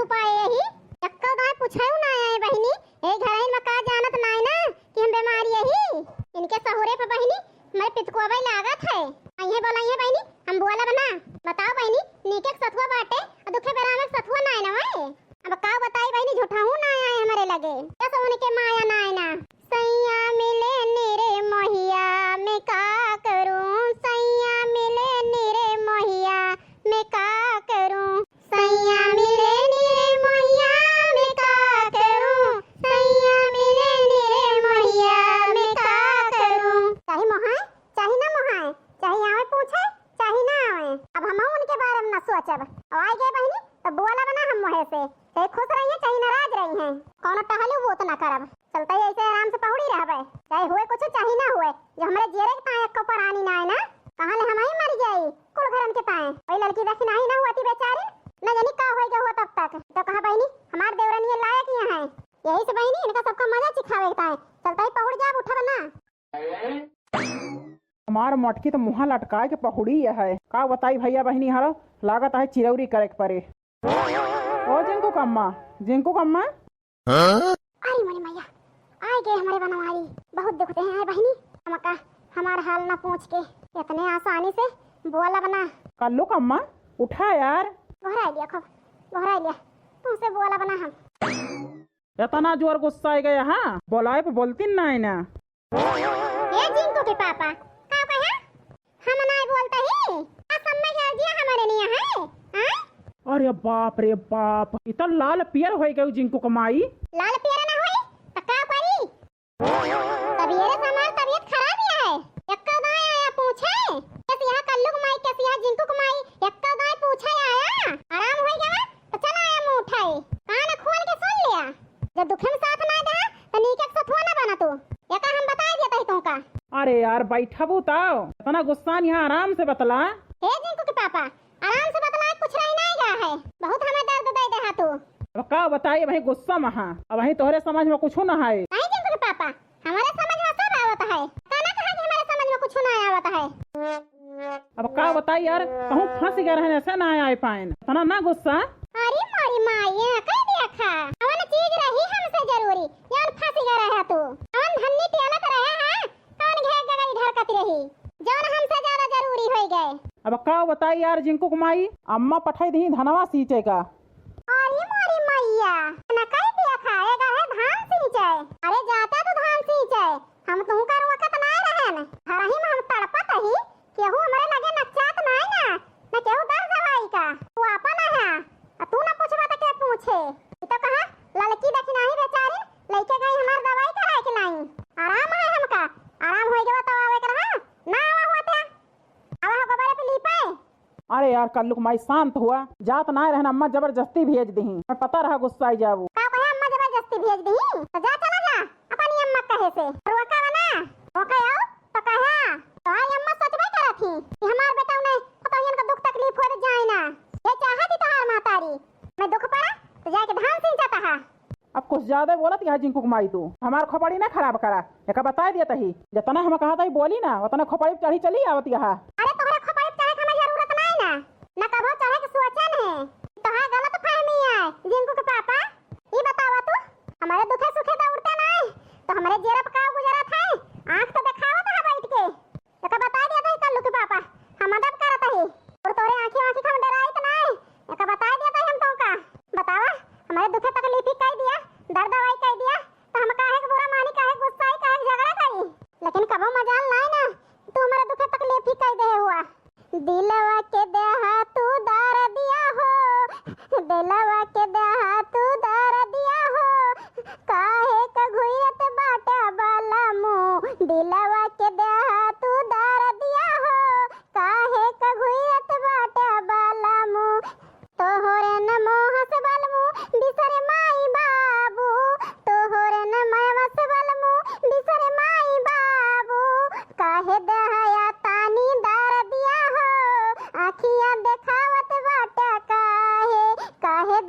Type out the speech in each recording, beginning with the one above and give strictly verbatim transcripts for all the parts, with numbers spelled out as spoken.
उपाय यही, एक्को दाई पूछाऊ ना आए बहिनी, ए घरइन में का जानत नाय ना कि हम बीमारी यही। इनके सहुरे पे बहिनी, मैं पितकुआ लागत है। अइहे बोला, अइहे बहिनी, हम बोला बना। बताओ बहिनी, नीके के सथुआ बाटे, और दुखे बेरा में सथुआ नाय ना होए। अब का बताई बहिनी, झूठाऊ ना आए हमरे लगे। बस उनके माया ना आए ना। सैया मिले नी रे मोहिया, मैं का करूं? सैया मिले नी रे मोहिया, मैं का करूं? सैया मिले नी रे मोहिया, मैं का करूं? सैया मिले नी रे मोहिया, मैं का करूं? चाहे मोहाए, चाहे ना मोहाए, चाहे आवे पूछे, चाहे ना आवे, अब हम उनके बारे में ना सोचब। अब आए गए बहिनी, तो बोला बना हम मोहे से, चाहे खुश रही हैं, चाहे नाराज रही हैं, कौनो टहलू वो तो ना करब। चलता ही ऐसे आराम से पहुड़ी रहबे, चाहे हुए कुछ, चाहे ना हुए, जो हमरे जियरे के ताए एक्को परानी ना आए ना, कहाँ ले हम ही मर जाई, कुल घरन के ताए। वही लड़की देखी नाही ना हुआ थी बेचारी, न जानी का होई गए हुआ तब तक। तो कहा बहिनी, हमार देवरनिया लायक ही है, यही से बहिनी इनका सबका मजा चिखावे के ताए। चलता ही पहुड़ जाब, उठब ना। हमार मटकी तो मुँहा लटकाए के पहुड़ी है। का बताई भैया बहिनी, हरो लागत है चिरौरी करे के परे। ओ जिंकू कम्मा, जिंकू कम्मा। अरे मोरी मैया, आए गए हमारे बनवारी। बहुत दुख दे हैं बहिनी, हमका हमार हाल ना पूछ के इतने आसानी से बोला बना। कल्लू कम्मा, उठा यार। गोहरा लिया खूब, गोहरा लिया, तुमसे बोला बना हम। इतना जोर गुस्सा आ गया, हाँ? बोलाए पे बोलती ना है ना। ए जिंकू के पापा, का कहे? हम नाय बोलता ही? का सम्मे के दिया हमारे निया है? हाँ? अरे बाप रे बाप, ई तो लाल पियर होई गई जिंकू के माई। लाल पियर ना होई, त का करी? तबीयत हमार तबीयत खराब ही है। एक्का दाई आया पूछे, कैसे यहाँ कल्लू के माई, कैसे यहाँ जिंकू के माई, एक्का दाई पूछे आया। आराम होई गवा, तो चला आया मुंह उठाई। कान खोल के सुन लिया। जब दुखे में साथ ना दे, तो नीके के सथुआ ना बना तू। एका हम बताई देता ही तुमका। अरे यार, बैठबू तब। इतना गुस्सा नहीं है, आराम से बतला। हे जिंकू के पापा, आराम से बतला, कुछ रही नहीं गया है। बहुत हमें दर्द दे दे हा तू। अब का बताई, वही गुस्सा में हा। अब वही तोहरे समझ में कुछ ना है। नहीं जिंकू के पापा, हमारे समझ में सब आवत है। का ना कहा कि हमारे समझ में कुछ ना आवत है। अब का बताई यार, कहूँ फंस गए रहने से ना आए पाएन। इतना ना गुस्सा। अरे मोरी माई, ये कह दिया खा। कौन चीज रही हमसे जरूरी, यार फंस गए रहे तू। कौन धन्नी टेलत रहे हैं, कौन घेर गगरी ढरकत रही, जौन हमसे ज्यादा जरूरी होई गए। अब का बताई यार जिंकू के माई, अम्मा पठाई दी धनवा सींचे का। अरे मोरी मैया, ना कह दिया खा, ए गए धान सींचे। अरे जाता तू धान सींचे, हम तुमका रोकत नाय रहन, घरही में हम तड़पत ही, केहू हमरे लगे नचात नाय ना, न केहू दर दवाई का। तू आपन है, आ तू न पूछबा त के पूछे? ई तो कहा, ललकी देखी नाही बेचारी, लइके गई हमार दवाई कराए के लाई। आराम है हमका, आराम होई गवा तो आवे के रहा, ना आवा हुआ था। आवा हो गोबरे पे लीपे। अरे यार, कल्लू के माई शांत हुआ, जात नाय रहन अम्मा जबरदस्ती भेज दही। मैं पता रहा गुस्सा आई जाबू। का कहे अम्मा जबरदस्ती भेज दही? तो जा चला जा, अपनी अम्मा कहे से। रोका बना, रोका आओ, तो कहा, तोहार अम्मा सोचबे करत ही कि हमार बेटा उन्हें पतोहियन का दुख तकलीफ होत जाए ना। ये चाहत ही तोहार महतारी, मैं दुख पड़ा तो जाके धान सींचत हा। अब कुछ ज्यादा बोलत यह जिंकू के माई तू, हमार खोपड़ी ना खराब करा। एका बताई दिया तही, जितना हम कहा तही बोली ना, उतना खोपड़ी पे चढ़ी चली आवत यह। अरे तोहरे खोपड़ी पे चढ़े के हमें जरूरत नहीं ना, न कभो चढ़े के सोचन है। तोहार गलत फहमी है जिंकू के पापा। ई बतावा तू, हमारे दुखे सुखे दौड़ते नहीं, तो हमारे जेरा पे का गुजरत है? आँख तो देखावत है बैठ के। एका बताई देत ही कल्लू के पापा, हम अदब करत ही। और तोरे आँखी आँखी हम डराइत नहीं। एका बताई देत ही हम तोका। बतावा, हमारे दुखे तकलीफी कई दिया, दर्द दवाई कई दिया, तो हम काहे के बुरा मानी, काहे के गुस्साई, काहे के झगड़ा करी? लेकिन कबो मजाल नाय ना, तू हमारे दुखे तकलीफी कई दे हुआ। दिलवा के देहा तू दरदिया हो, दिलवा के देहा तू दरदिया हो, काहे का घुयत बाटे बलमू, दिलवा के देहा तू दरदिया हो, काहे का घुयत बाटे बलमू। तोहरे न मोहस बलमू बिसरे माई बाबू, तोहरे न मोहस बलमू बिसरे माई बाबू, काहे देहया तानी दरदिया हो, आँखिया देखावत बाटे काहे, काहे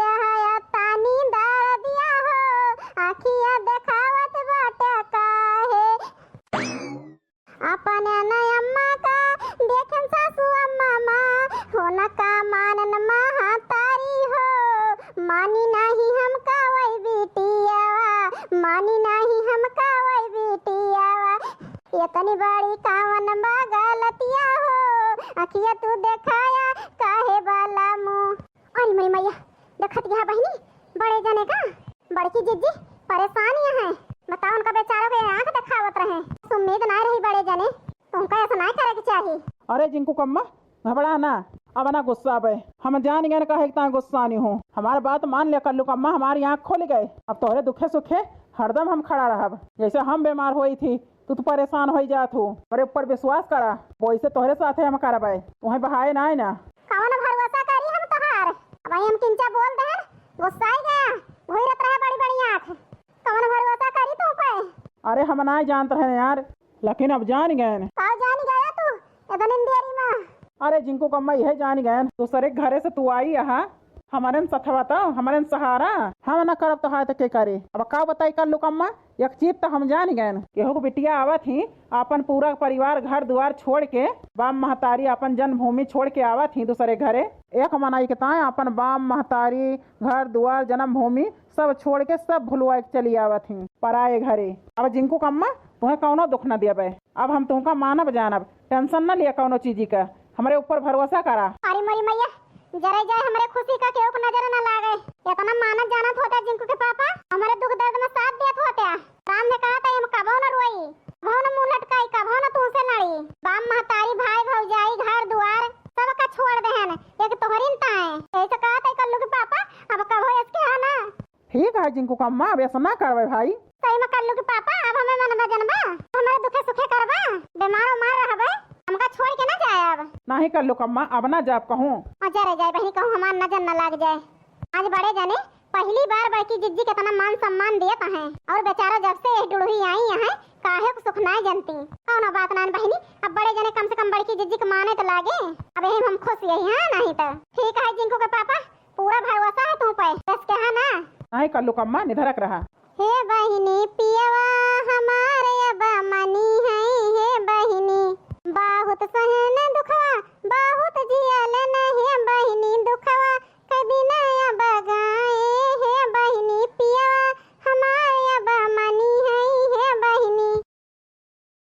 तनी बड़ी कावन बा गलतिया हो, अखिया तू देखाया काहे बाला मुँह। अरे मोरी मैया, देखत गया बहिनी, बड़े जने का बड़की जिज्जी परेशान ही हैं। बताओ, उनका बेचारों के आँख देखावत रहे, उम्मीद ना रही बड़े जने, तुमका ऐसा ना करे के चाही। अरे जिंकू कम्मा, घबरा ना, अब ना गुस्सा आवे। हम जान गए काहे के तां गुस्सा नहीं हो। हमार बात मान ले कल्लू कम्मा, हमारी आँख खुल गए। अब तोहरे दुखे सुखे हरदम हम खड़ा रहब। जैसे हम बीमार होई थी, तू तो परेशान होई जात हो। हमरे ऊपर विश्वास करा, वैसे तोहरे साथे हम करबे, तुहें बहाए ना है ना। कौन भरोसा करी हम तोहार? अब हम किंचा बोल देहन, गुस्साई गया, घूरत रहे बड़ी बड़ी आँख। कौन भरोसा करी तू पे? अरे हम ना जानत रहे यार, लेकिन अब जान गए। का जान गया तू इतनी देरी में? अरे जिंकू कम्मा, यह जान गए, दूसरे घरे से तू आई यहाँ, हमरे न सथवा तो, हमरे न सहारा, हम न करब तो हाथ के करे। अब का बताई कल्लू कम्मा, एक चीज तो हम जान गए, केहू के बिटिया आवत ही, अपन पूरा परिवार, घर दुआर छोड़ के, बाप महतारी, अपन जन्मभूमि छोड़ के आवत ही दूसरे घरे। एक मनई के ताए अपन बाप महतारी, घर दुआर, जन्मभूमि सब छोड़ के, सब भुलवा के चली आवत ही पराए घरे। अब जिंकू कम्मा, तुहें कौनो दुख न देबे। अब हम तुमका मानब जानब, tension न लिया कौनो चीजी का, हमरे ऊपर भरोसा करा। अरे मोरी मैया, जरे जाए हमरे खुशी का केहू के नजर न लागे। इतना मानत जानत होते जिंकू के पापा, हमरे दुख दर्द में साथ देत होते। राम ने कहा था, हम कबो न रोई, कबो न मुंह लटकाई, कबो न तुमसे लड़ी। बाप महतारी, भाई भौजाई, घर दुआर सब का छोड़ देहन, एक तोहरी न ताए। ऐसे कहा था कल्लू के पापा, अब कबो इसके है ना। ठीक है जिंकू कम्मा, अब ऐसा ना करबे भाई। सही में कल्लू के पापा, अब हमें मनबा जनबा, हमरे दुखे सुखे करबा, बीमार उमार रहबे, हमका छोड़ के ना जाए अब। नहीं कल्लू कम्मा, अब ना जाब कहूँ। और जरे जाए बहिनी, कहूँ हमार नजर न लाग जाए। आज बड़े जने पहली बार बड़की जिज्जी कितना मान सम्मान देत हैं, और बेचारा जब से यह डुड़ही आई हैं, काहे को सुखनाए जनती। कौनो बात ना बहिनी, अब बड़े जने कम से कम बड़की जिज्जी के माने तो लागे। अब यही हम खुश यही, हाँ, नहीं तो। ठीक है जिंकू के पापा, पूरा भरोसा है तू पे, बस कहा ना। नहीं कल्लू कम्मा, निधरक रहा।